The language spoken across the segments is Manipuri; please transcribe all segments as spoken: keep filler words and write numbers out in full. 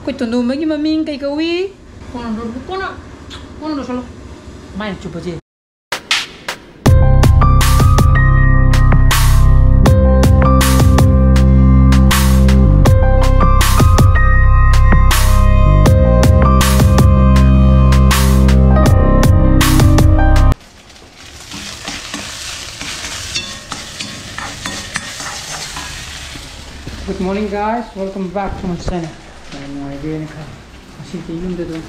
ꯑꯩꯈꯣꯏ ꯇꯣꯟꯗꯣꯝꯕꯒꯤ ꯃꯃꯤꯡ ꯀꯩ ꯀꯧꯏ? ꯀꯣꯟꯅ ꯂꯣ-, ꯀꯣꯟꯅ, ꯀꯣꯟꯅ ꯂꯣꯏꯁꯜꯂꯣ꯫ ꯃꯥꯏ ꯆꯨꯞꯄꯁꯦ꯫ Good morning, guys. Welcome back to my channel. ꯌꯥꯝ ꯅꯨꯡꯉꯥꯏꯕꯤꯔꯦꯅ ꯈꯜꯂꯤ꯫ ꯉꯁꯤꯗꯤ ꯌꯨꯝꯗ ꯑꯗꯨꯝ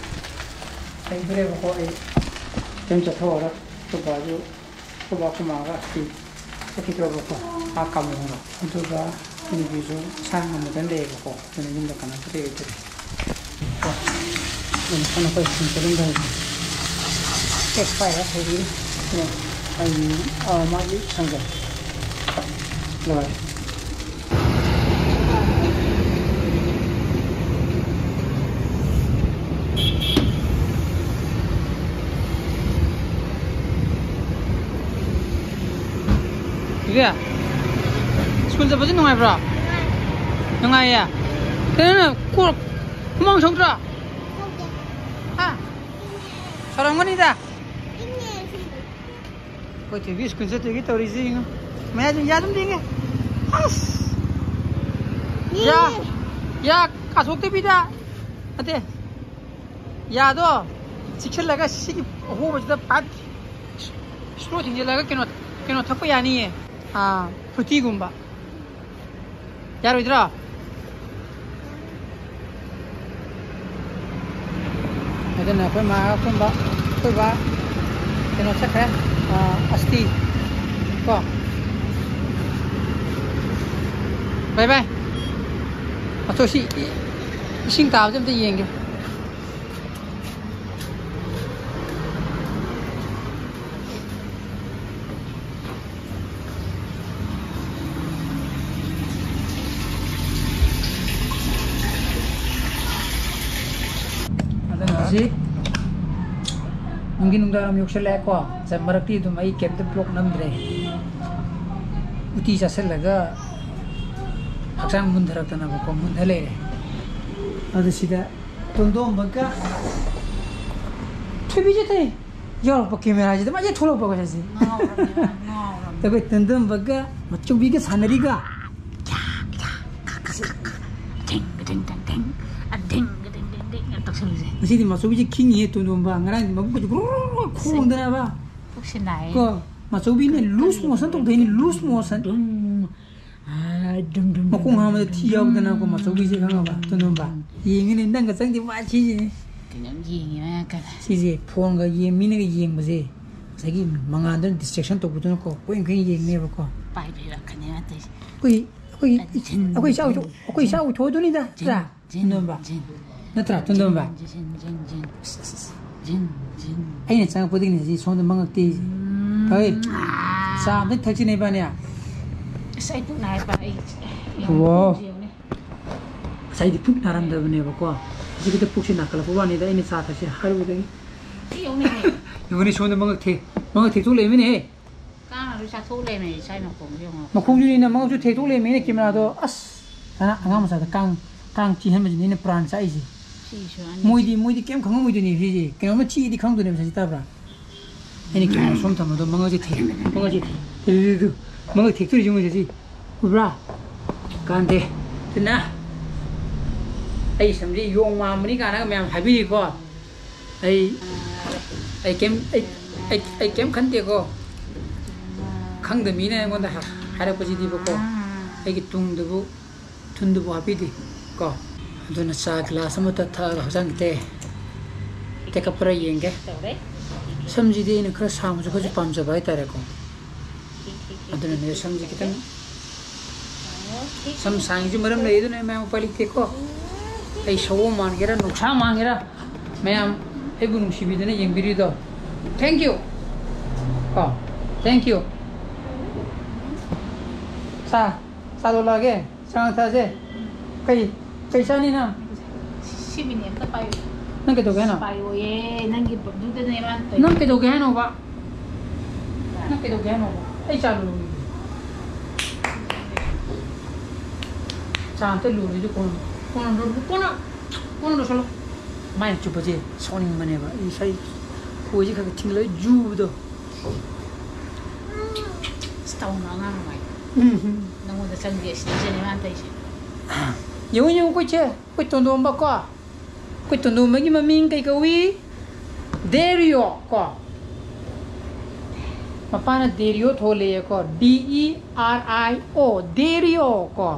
ꯂꯩꯗꯣꯔꯦꯕꯀꯣ꯫ ꯑꯩ ꯀꯩꯝ ꯆꯠꯊꯣꯛꯑꯔꯣꯏ꯫ ꯑꯩꯈꯣꯏ ꯕꯥꯁꯨ, ꯑꯩꯈꯣꯏ ꯕꯥ, ꯑꯩꯈꯣꯏ ꯃꯥꯒ ꯑꯁꯤ ꯆꯠꯈꯤꯗ꯭ꯔꯕꯀꯣ꯫ ꯑꯥ, ꯀꯥꯃꯣꯟꯗ꯫ ꯑꯗꯨꯒ ꯅꯨꯄꯤꯁꯨ ꯏꯁꯥ ꯉꯝꯃꯗꯅ ꯂꯩꯌꯦꯕꯀꯣ꯫ ꯑꯗꯨꯅ ꯌꯨꯝꯗ ꯀꯅꯥꯝꯇ ꯂꯩꯔꯣꯏꯗꯣꯔꯤ꯫ ꯀꯣ꯫ ꯑꯗꯨꯅ ꯀꯟꯅ ꯑꯩꯈꯣꯏ ꯁꯤꯡ ꯆꯠꯂꯝꯗꯥꯏꯗ꯫ ꯑꯦ, ꯄꯥꯏꯔ ꯊꯣꯏꯕꯤ꯫ ꯑꯦ, ꯑꯩ, ꯑꯥ, ꯃꯥꯒꯤ ꯁꯪꯒꯣꯝ꯫ ꯂꯣꯏꯔꯦ꯫ ꯏꯕꯦ, ꯁ꯭ꯀꯨꯜ ꯆꯠꯄꯁꯤ ꯅꯨꯡꯉꯥꯏꯕ꯭ꯔꯣ? ꯅꯨꯡꯉꯥꯏꯌꯦ꯫ ꯀꯩꯅꯣ ꯅꯪ ꯀꯣꯛ ꯍꯨꯃꯥꯡ ꯁꯧꯗ꯭ꯔꯣ? ꯍꯥ? ꯁꯧꯔꯝꯒꯅꯤꯗ꯫ ꯑꯩꯈꯣꯏ ꯊꯣꯏꯕꯤ ꯁ꯭ꯀꯨꯜ ꯆꯠꯇꯣꯏꯒꯤ ꯇꯧꯔꯤꯁꯤ ꯌꯦꯡꯉꯨ꯫ ꯃꯌꯥꯁꯨ ꯌꯥ ꯑꯗꯨꯝ ꯂꯦꯡꯉꯦ꯫ ꯑꯁ! ꯌꯥ, ꯌꯥ ꯀꯥꯊꯣꯛꯇꯕꯤꯗ꯫ ꯅꯠꯇꯦ꯫ ꯌꯥꯗꯣ ꯆꯤꯛꯁꯤꯜꯂꯒ ꯁꯤꯒꯤ ꯑꯍꯣꯕꯁꯤꯗ ꯐꯠ ꯏꯁꯇ꯭ꯔꯣ ꯊꯤꯡꯖꯤꯜꯂꯒ ꯀꯩꯅꯣ, ꯀꯩꯅꯣ ꯊꯛꯄ ꯌꯥꯅꯤꯌꯦ꯫ ꯑꯥ, ꯐ꯭ꯔꯨꯇꯤꯒꯨꯝꯕ꯫ ꯌꯥꯔꯣꯏꯗ꯭ꯔꯣ? ꯑꯗꯨꯅ ꯑꯩꯈꯣꯏ ꯃꯥꯒ ꯀꯨꯝꯕ, ꯑꯩꯈꯣꯏ ꯕꯥ ꯀꯩꯅꯣ ꯆꯠꯈ꯭ꯔꯦ, ꯑꯥ, ꯑꯁꯇꯤ ꯀꯣ꯫ ꯕꯥꯏ ꯕꯥꯏ꯫ ꯑꯆꯣ, ꯁꯤ ꯏꯁꯤꯡ ꯇꯥꯕꯁꯦ ꯑꯝꯇ ꯌꯦꯡꯒꯦ꯫ ꯑꯗꯨꯅ ꯍꯧꯖꯤꯛ ꯅꯨꯡꯒꯤ ꯅꯨꯡꯗꯥꯡꯋꯥꯏꯔꯝ ꯌꯧꯁꯜꯂꯛꯑꯦꯀꯣ꯫ ꯉꯁꯥꯏ ꯃꯔꯛꯇꯤ ꯑꯗꯨꯝ ꯑꯩ ꯀꯩꯝꯇ vlog ꯅꯝꯗ꯭ꯔꯦ꯫ ꯎꯇꯤ ꯆꯥꯁꯤꯜꯂꯒ ꯍꯛꯆꯥꯡ ꯃꯨꯟꯊꯔꯛꯇꯅꯕꯀꯣ, ꯃꯨꯟꯊ ꯂꯩꯔꯦ꯫ ꯑꯗꯨ ꯁꯤꯗ ꯇꯣꯟꯗꯣꯝꯕꯒ ꯊꯣꯏꯕꯤꯁꯦ ꯇꯩ ꯌꯥꯎꯔꯛꯄ ꯀꯦꯃꯦꯔꯥꯁꯤꯗ ꯃꯥꯁꯦ ꯊꯣꯛꯂꯛꯄ ꯀꯣꯏꯁꯦ꯫ ꯉꯥꯎꯔꯕꯅꯦ, ꯉꯥꯎꯔꯕꯅꯦ꯫ ꯑꯩꯈꯣꯏ ꯇꯣꯟꯗꯣꯝꯕꯒ ꯃꯆꯧꯕꯤꯒ ꯁꯥꯟꯅꯔꯤꯒ꯫ ꯙꯤꯡ, ꯙꯤꯡ, ꯙꯤꯡ, ꯙꯤꯡ, ꯑ, ꯙꯤꯡ, ꯙꯤꯡ, ꯙꯤꯡ, ꯙꯤꯡ ꯇꯧꯁꯜꯂꯨꯁꯦ꯫ ꯉꯁꯤꯗꯤ ꯃꯆꯧꯕꯤꯁꯦ ꯈꯤꯡꯉꯤꯍꯦ ꯇꯣꯟꯗꯣꯝꯕ꯫ ꯉꯔꯥꯡꯗꯤ ꯃꯕꯨꯛꯀꯁꯦ ꯒ꯭ꯔꯨ ꯒ꯭ꯔꯨ ꯈꯣꯡꯗꯅꯕ꯫ ꯄꯨꯛꯁꯦ ꯅꯥꯏꯌꯦ꯫ ꯀꯣ, ꯃꯆꯧꯕꯤꯅ ꯀꯔꯤ, loose motion ꯀꯔꯤ, ꯇꯧꯗꯣꯏꯅꯤ, loose motion꯫ ꯗꯨꯝ꯫ ꯑꯥ, ꯗꯨꯝ, ꯗꯨꯝ, ꯃꯈꯣꯡ ꯗꯨꯝ, ꯍꯥꯝꯕꯗ ꯗꯨꯝ, ꯊꯤ ꯌꯥꯎꯗꯅꯀꯣ, ꯃꯆꯧꯕꯤꯁꯦ ꯈꯪꯉꯕ? ꯇꯣꯟꯗꯣꯝꯕ꯫ ꯌꯦꯡꯉꯤꯅꯦ, ꯅꯪꯒ ꯆꯪꯗꯦ, ꯃꯥ ꯁꯤꯁꯤꯅꯦ꯫ ꯀꯩꯅꯣꯝ ꯌꯦꯡꯉꯤ ꯃꯥ ꯀꯟꯅ꯫ ꯁꯤꯁꯦ ꯐꯣꯟꯒ ꯌꯦꯡ-, ꯃꯤꯅꯒ ꯌꯦꯡꯕꯁꯦ, ꯉꯁꯥꯏꯒꯤ ꯃꯉꯥꯜꯗꯨꯅ distraction ꯇꯧꯕꯗꯨꯅꯀꯣ, ꯀꯣꯏ ꯀꯣꯏ ꯌꯦꯡꯅꯦꯕꯀꯣ꯫ ꯄꯥꯏꯕꯤꯔꯛꯀꯅꯤ ꯃꯥ ꯇꯧꯏꯁꯦ꯫ ꯑꯩꯈꯣꯏ, ꯑꯩꯈꯣꯏ, ꯑ, ꯖꯤꯟ, ꯑꯩꯈꯣꯏ ꯏꯆꯥ ꯖꯤꯟ, ꯑꯣꯏꯊꯣꯛ-, ꯑꯩꯈꯣꯏ ꯏꯆꯥ ꯖꯤꯟ, ꯑꯣꯏꯊꯣꯛꯑꯗꯣꯏꯅꯤꯗ, ꯖꯤꯟ, ꯅꯠꯇ꯭ꯔꯥ? ꯖꯤꯟ, ꯇꯣꯟꯗꯣꯝꯕ꯫ ꯖꯤꯟ꯫ ꯅꯠꯇ꯭ꯔꯥ, ꯇꯣꯟꯗꯣꯝꯕ? ꯖꯤꯟ, ꯖꯤꯟ, ꯖꯤꯟ, ꯖꯤꯟ꯫ ꯖꯤꯟ, ꯖꯤꯟ꯫ ꯑꯩꯅ ꯆꯪꯉꯛꯄꯗꯒꯤꯅꯦ ꯁꯤ ꯁꯣꯝꯗ ꯃꯉꯛ ꯇꯦꯛꯏꯁꯦ꯫ ꯎꯝ꯫ ꯐꯩ꯫ ꯑꯥ꯫ ꯆꯥ ꯑꯝꯇ ꯊꯛꯁꯤꯅꯦ ꯏꯕꯥꯅꯤ꯫ ꯑꯁ, ꯑꯩ ꯄꯨꯛ ꯅꯥꯏ ꯄꯥ, ꯑꯩ, ꯑꯩ ꯋꯥꯎ꯫ ꯌꯦꯡꯉꯨꯅꯦ꯫ ꯉꯁꯥꯏꯗꯤ ꯄꯨꯛ ꯅꯥꯔꯝꯗꯕꯅꯦꯕꯀꯣ꯫ ꯍꯧꯖꯤꯛ ꯈꯛꯇ ꯄꯨꯛꯁꯦ ꯅꯥꯈꯠꯂꯛꯄ ꯋꯥꯅꯤꯗ, ꯑꯩꯅ ꯆꯥ ꯊꯛꯁꯦ ꯍꯥꯏꯔꯨꯕꯗꯒꯤ꯫ ꯁꯤ ꯌꯦꯡꯉꯨꯅꯦ꯫ ꯌꯦꯡꯉꯨꯅꯦ, ꯁꯣꯝꯗ ꯃꯉꯛ ꯊꯦꯛ-, ꯃꯉꯛ ꯊꯦꯛꯇꯣꯛ ꯂꯩꯔꯝꯃꯤꯅꯦꯍꯦ꯫ ꯀꯥꯡꯅ ꯂꯣꯏ ꯆꯥꯊꯣꯛ ꯂꯩꯔꯝꯃꯦ, ꯏꯁꯥꯒꯤ ꯃꯈꯣꯡꯁꯦ ꯌꯦꯡꯉꯣ꯫ ꯃꯈꯣꯡꯁꯨꯅꯤꯅ ꯃꯉꯛꯁꯨ ꯊꯦꯛꯇꯣꯛ ꯂꯩꯔꯝꯃꯦꯅꯦ ꯀꯦꯃꯦꯔꯥꯗꯣ꯫ ꯑꯁ, ꯑꯉꯥꯡ ꯃꯆꯥꯗ ꯀꯥꯡ, ꯀꯥꯡ ꯆꯤꯛꯍꯟꯕꯁꯤꯅꯤꯅꯦ ꯄ꯭ꯔꯥꯟ ꯆꯥꯛꯏꯁꯦ꯫ ꯁꯤꯁꯨ ꯑꯅꯤ꯫ ꯃꯣꯏꯗꯤ, ꯃꯣꯏꯗꯤ ꯀꯩꯝ ꯈꯪꯉꯝꯃꯣꯏꯗꯣꯏꯅꯦ ꯁꯤꯁꯦ꯫ ꯀꯩꯅꯣꯝꯃ ꯆꯤꯛꯏꯗꯤ ꯈꯪꯗꯣꯏꯅꯦꯕ ꯁꯤꯁꯦ, ꯇꯥꯕ꯭ꯔꯥ? ꯑꯩꯅ ꯀꯦꯃꯦꯔꯥ ꯁꯣꯝ ꯊꯝꯕꯗꯣ ꯃꯉꯛꯁꯦ ꯊꯦꯛ-, ꯃꯉꯛꯁꯦ ꯊꯦꯛ-, ꯇꯨ, ꯇꯨ, ꯇꯨ, ꯇꯨ꯫ ꯃꯉꯛ ꯊꯦꯛꯇꯣꯔꯤꯁꯦ ꯃꯣꯏꯁꯦ ꯁꯤ꯫ ꯎꯕ꯭ꯔꯥ? ꯀꯥꯟꯗꯦ꯫ ꯑꯗꯨꯅ ꯑꯩ ꯁꯝꯁꯦ ꯌꯣꯡ ꯃꯥꯟꯕꯅꯤ ꯀꯥꯏꯅꯒ ꯃꯌꯥꯝ ꯍꯥꯏꯕꯤꯔꯤꯀꯣ꯫ ꯑꯩ, ꯑꯩ ꯀꯩꯝ, ꯑꯩ, ꯑꯩ, ꯑꯩ ꯀꯩꯝ ꯈꯟꯗꯦꯀꯣ꯫ ꯈꯪꯗꯕ ꯃꯤꯅ ꯑꯩꯉꯣꯟꯗ ꯍꯥ-, ꯍꯥꯏꯔꯛꯄꯁꯤꯗꯤꯕꯀꯣ, ꯑꯩꯒꯤ ꯇꯨꯡꯗꯕꯨ, ꯊꯨꯟꯗꯕꯨ ꯍꯥꯞꯄꯤꯗꯦ ꯀꯣ꯫ ꯑꯗꯨꯅ ꯆꯥ ꯒꯤꯂꯥꯁ ꯑꯃꯇ ꯊꯛꯑꯒ ꯍꯛꯆꯥꯡ ꯇꯦ-, ꯇꯦꯛꯈꯠꯄ꯭ꯔꯥ ꯌꯦꯡꯒꯦ꯫ ꯁꯝꯁꯤꯗꯤ ꯑꯩꯅ ꯈꯔ ꯁꯥꯡꯕꯁꯨ ꯈꯔꯁꯨ ꯄꯥꯝꯖꯕ ꯍꯥꯏꯇꯥꯔꯦꯀꯣ꯫ ꯑꯗꯨꯅꯅꯦ ꯁꯝꯁꯦ ꯈꯤꯇꯪ ꯁꯝ ꯁꯥꯡꯉꯤꯁꯨ ꯃꯔꯝ ꯂꯩ, ꯑꯗꯨꯅ ꯃꯌꯥꯝ ꯎꯄꯥꯏ ꯂꯩꯇꯦꯀꯣ꯫ ꯑꯩ ꯁꯑꯣꯝ ꯃꯥꯟꯒꯦꯔꯥ, ꯅꯨꯡꯁꯥ ꯃꯥꯟꯒꯦꯔꯥ, ꯃꯌꯥꯝ ꯑꯩꯕꯨ ꯅꯨꯡꯁꯤꯕꯤꯗꯨꯅ ꯌꯦꯡꯕꯤꯔꯤꯗꯣ, thank you ꯀꯣ, thank you꯫ ꯆꯥ, ꯆꯥ ꯂꯣꯜꯂꯛꯑꯒꯦ, ꯆꯥ ꯊꯛꯑꯁꯦ꯫ ꯀꯩ, ꯀꯩ ꯆꯥꯅꯤ ꯅꯪ? ꯁꯤꯕꯤꯅꯦ, ꯑꯝꯇ ꯄꯥꯏꯌꯨ꯫ ꯅꯪ ꯀꯩꯗꯧꯒꯦ ꯍꯥꯏꯅꯣ? ꯄꯥꯏꯌꯣꯌꯦ, ꯅꯪꯒꯤ ꯕ꯭ꯂꯨꯗꯅꯦ ꯃꯥꯅ ꯇꯧꯔꯤꯁꯦ꯫ ꯅꯪ ꯀꯩꯗꯧꯒꯦ ꯍꯥꯏꯅꯣꯕ? ꯅꯪ ꯀꯩꯗꯧꯒꯦ ꯍꯥꯏꯅꯣꯕ? ꯑꯩ ꯆꯥ ꯂꯣꯜꯂꯨꯒꯦ꯫ ꯆꯥ ꯑꯝꯇ ꯂꯣꯜꯂꯤꯁꯦ ꯀꯣꯟꯅ, ꯀꯣꯟꯅ ꯂꯣꯜꯂꯨ, ꯀꯣꯟꯅ꯫ ꯐꯣꯟ ꯂꯧꯁꯜꯂꯣ꯫ ꯃꯥꯏ ꯆꯨꯞꯄꯁꯦ ꯁꯥꯎꯅꯤꯡꯕꯅꯦꯕ꯫ ꯉꯁꯥꯏ ꯈꯣꯏꯁꯦ ꯈꯔ ꯈꯔ ꯊꯤꯡꯒꯠꯂꯒ ꯖꯨꯕꯗꯣ꯫ ꯑꯁ, ꯇꯧꯅꯨ ꯑꯉꯥꯡ ꯑꯗꯨꯃꯥꯏꯅ꯫ ꯎꯝ꯫ ꯅꯪꯉꯣꯟꯗ ꯆꯪꯗꯦ ꯑꯁꯤꯗꯁꯦꯅꯦ ꯃꯥꯅ ꯇꯧꯔꯤꯁꯦ꯫ ꯌꯦꯡꯉꯨ, ꯌꯦꯡꯉꯨ, ꯑꯩꯈꯣꯏ ꯆꯦ, ꯑꯩꯈꯣꯏ ꯇꯣꯟꯗꯣꯝꯕ ꯀꯣ꯫ ꯑꯩꯈꯣꯏ ꯇꯣꯟꯗꯣꯝꯕꯒꯤ ꯃꯃꯤꯡ ꯀꯩ ꯀꯧꯏ? ꯗꯦꯔꯤꯑꯣ ꯀꯣ꯫ ꯃꯄꯥꯅ ꯗꯦꯔꯤꯑꯣ ꯊꯣꯜꯂꯦꯀꯣ꯫ D E R I O, ꯗꯦꯔꯤꯑꯣ ꯀꯣ꯫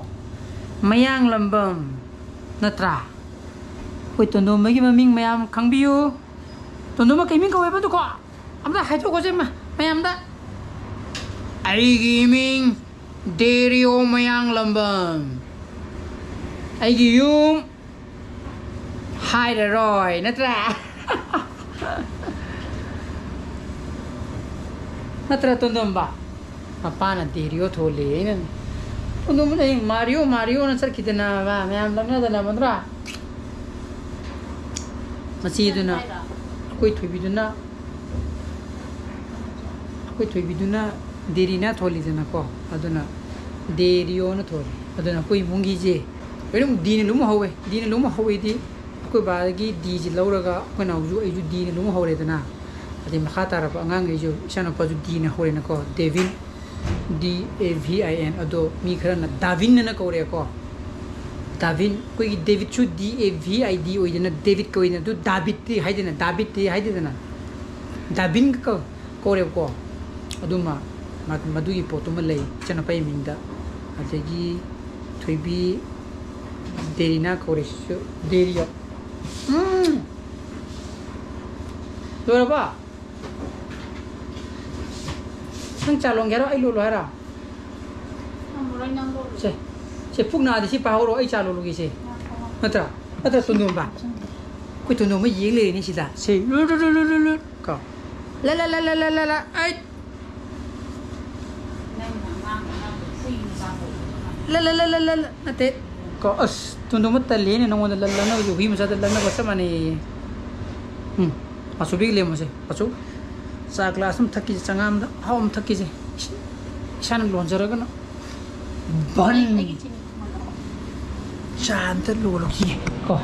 ꯃꯌꯥꯡꯂꯝꯕꯝ ꯅꯠꯇ꯭ꯔꯥ? ꯑꯩꯈꯣꯏ ꯇꯣꯟꯗꯣꯝꯕꯒꯤ ꯃꯃꯤꯡ ꯃꯌꯥꯝ ꯈꯪꯕꯤꯌꯨ꯫ ꯇꯣꯟꯗꯣꯝꯕ ꯀꯩ ꯃꯤꯡ ꯀꯧꯋꯦꯕ ꯑꯗꯨꯀꯣ? ꯑꯝꯇ ꯍꯥꯏꯗꯣꯛꯈꯣꯁꯦ ꯃ-, ꯃꯌꯥꯝꯗ꯫ ꯑꯩꯒꯤ ꯃꯤꯡ ꯗꯦꯔꯤꯑꯣ ꯃꯌꯥꯡꯂꯝꯕꯝ꯫ ꯑꯩꯒꯤ ꯌꯨꯝ ꯍꯥꯏꯔꯔꯣꯏ, ꯅꯠꯇ꯭ꯔꯥ? ꯅꯠꯇ꯭ꯔꯥ, ꯇꯣꯟꯗꯣꯝꯕ? ꯃꯄꯥꯅ ꯗꯦꯔꯤꯑꯣ ꯊꯣꯜꯂꯦ, ꯑꯩꯅ ꯇꯣꯟꯗꯣꯝꯕꯅ ꯍꯌꯦꯡ ꯃꯥꯔꯤꯑꯣ, ꯃꯥꯔꯤꯑꯣꯅ ꯆꯠꯈꯤꯗꯅꯕ, ꯃꯌꯥꯝ ꯂꯛꯅꯗꯅꯕ, ꯅꯠꯇ꯭ꯔꯥ? ꯃꯆꯦꯗꯨꯅ, ꯑꯩꯈꯣꯏ ꯊꯣꯏꯕꯤꯗꯨꯅ, ꯑꯩꯈꯣꯏ ꯊꯣꯏꯕꯤꯗꯨꯅ ꯗꯦꯔꯤꯅꯥ ꯊꯣꯜꯂꯤꯗꯅꯀꯣ, ꯑꯗꯨꯅ ꯗꯦꯔꯤꯑꯣꯅ ꯊꯣꯜꯂꯤ꯫ ꯑꯗꯨꯅ ꯑꯩꯈꯣꯏ ꯏꯃꯨꯡꯒꯤꯁꯦ ꯂꯣꯏꯅꯃꯛ ꯗꯤꯅ ꯂꯣꯏꯅꯃꯛ ꯍꯧꯋꯦ꯫ ꯗꯤꯅ ꯂꯣꯏꯅꯃꯛ ꯍꯧꯋꯦꯗꯤ ꯑꯩꯈꯣꯏ ꯕꯥꯗꯒꯤ ꯗꯤꯁꯦ ꯂꯧꯔꯒ ꯑꯩꯈꯣꯏ ꯅꯥꯎꯁꯨ ꯑꯩꯁꯨ ꯗꯤꯅ ꯂꯣꯏꯅꯃꯛ ꯍꯧꯔꯦꯗꯅ꯫ ꯑꯗꯩ ꯃꯈꯥ ꯇꯥꯔꯕ ꯑꯉꯥꯡꯈꯩꯁꯨ ꯏꯆꯥꯅꯨꯄꯥꯁꯨ ꯗꯤꯅ ꯍꯧꯔꯦꯅꯀꯣ, ꯗꯦꯚꯤꯟ, D A V I N꯫ ꯑꯗꯣ ꯃꯤ ꯈꯔꯅ ꯗꯥꯚꯤꯟ ꯑꯅ ꯀꯧꯔꯦꯀꯣ꯫ ꯗꯥꯚꯤꯟ, ꯑꯩꯈꯣꯏꯒꯤ ꯗꯦꯕꯤꯠꯁꯨ D A V I D ꯑꯣꯏꯗꯅ ꯗꯦꯕꯤꯠ ꯀꯧꯏꯗꯅ, ꯑꯗꯨ ꯗꯥꯕꯤꯠꯇꯤ ꯍꯥꯏꯗꯅ, ꯗꯥꯕꯤꯠꯇꯤ ꯍꯥꯏꯗꯦꯗꯅ, ꯗꯥꯚꯤꯟ ꯀꯧ-, ꯀꯧꯔꯦꯕꯀꯣ꯫ ꯑꯗꯨꯃ ꯃ-, ꯃꯗꯨꯒꯤ ꯄꯣꯠꯇꯨꯃ ꯂꯩ ꯏꯆꯟꯅꯨꯄꯥꯒꯤ ꯃꯤꯡꯗ꯫ ꯑꯗꯒꯤ ꯊꯣꯏꯕꯤ ꯗꯦꯔꯤꯅꯥ ꯀꯧꯔꯦꯁꯤꯁꯨ ꯗꯦꯔꯤꯌꯣ꯫ ꯎꯝ꯫ ꯂꯣꯏꯔꯕ? ꯅꯪ ꯆꯥ ꯂꯣꯟꯒꯦ ꯍꯥꯏꯔꯣ? ꯑꯩ ꯂꯣꯜꯂꯣ ꯍꯥꯏꯔꯣ? ꯉꯝꯃꯔꯣꯏ ꯅꯪ ꯂꯣꯜꯂꯣ꯫ ꯁꯦ, ꯁꯦ, ꯄꯨꯛ ꯅꯥꯗꯤ ꯁꯤ ꯄꯥꯍꯧꯔꯣ, ꯑꯩ ꯆꯥ ꯂꯣꯜꯂꯨꯒꯦꯁꯦ꯫ ꯉꯥꯏꯈꯣ, ꯉꯥꯏꯈꯣ꯫ ꯅꯠꯇ꯭ꯔꯥ? ꯅꯠꯇ꯭ꯔꯥ, ꯇꯣꯟꯗꯣꯝꯕ? ꯑꯩꯈꯣꯏ ꯇꯣꯟꯗꯣꯝꯕ ꯌꯦꯡ ꯂꯩꯔꯦꯅꯦ ꯁꯤꯗ꯫ ꯁꯦ, ꯂꯨ, ꯂꯨ, ꯂꯨ, ꯂꯨ, ꯂꯨ, ꯂꯨ, ꯀꯣ꯫ ꯂ, ꯂ, ꯂ, ꯑꯩ꯫ ꯅꯪꯅ ꯑꯉꯥꯡ ꯑꯉꯥꯡꯗꯣ ꯍꯨꯏ ꯃꯆꯥ ꯀꯧꯕꯗꯣ꯫ ꯂ, ꯂ, ꯂ, ꯂ, ꯂ, ꯂ, ꯅꯠꯇꯦ꯫ ꯀꯣ, ꯑꯁ, ꯇꯣꯟꯗꯣꯝꯕ ꯇꯜꯂꯦꯅꯦ, ꯅꯉꯣꯟꯗ ꯂ, ꯂ, ꯂꯛꯅꯕꯁꯦ ꯍꯨꯏ ꯃꯆꯥꯗ ꯂꯛꯅꯕ ꯆꯞ ꯃꯥꯟꯅꯩꯌꯦ꯫ ꯎꯝ, ꯄꯥꯆꯧꯕꯤꯒ ꯂꯦꯝꯃꯣꯁꯦ, ꯄꯥꯆꯧ꯫ ꯆꯥ ꯒ꯭ꯂꯥꯁ ꯑꯃ ꯊꯛꯈꯤꯁꯦ, ꯆꯉꯥꯡꯗ ꯑꯍꯥꯎ ꯑꯃ ꯊꯛꯈꯤꯁꯦ꯫ ꯏꯁꯥꯅ ꯂꯣꯟꯖꯔꯒꯅ꯫ ꯕꯟ꯫ ꯑꯩꯒꯤ ꯆꯤꯅꯤ ꯊꯨꯝꯍꯜꯂꯛꯑꯣ꯫ ꯆꯥ ꯑꯝꯇ ꯂꯣꯜꯂꯛꯈꯤꯒꯦ ꯀꯣ꯫